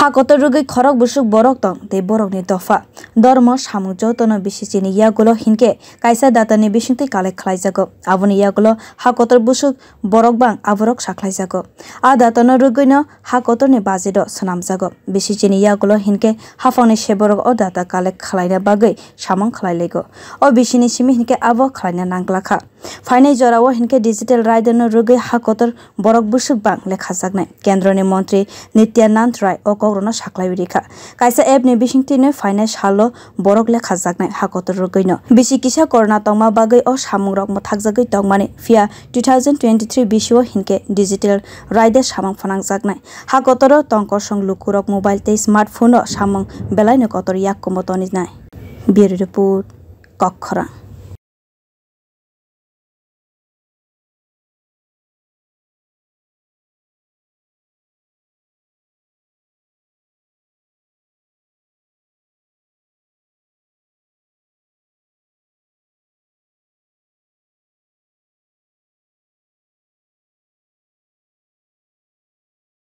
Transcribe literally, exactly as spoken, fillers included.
Ha kotor rwgwi khorok bwswk borok tong tei borokni dopha, dormo, samung jotono bisi chini yagulo hinkhe kaisa datani bisingtwi collect khlaijago. Aboni yagulo ha kotor bwswk borok bang aborok sakhlaijago. A datano rwgwino ha kotorni budget-o swnamjago. Bisi chini yagulo hinkhe haphangni seborok o data collect khlaina bagwi samung khlai laigo. O bisini simi hinkhe abo khlaina nangla kha. Phainai jorao hinkhe digital raidano rwgwi ha kotor borok bwswk bang lekhajaknai. Kendroni montri Nityanand Rai o kokrokno saklaiwi rikha. Kaisa app ni bisingtwino phainai salo borok lekhajaknai ha kotor rwgwino. Bisi kisa corona tongma bagwi o samungrok mwthakjagwi tongmani, phiya two thousand twenty-three bisio hinkhe digital raida samung phanangjaknai. Ha kotoro tong kosong lukurok mobile tei smartphone-o samung belaino kotor yakkumo toninai. Bureau Report, Kokkhorang.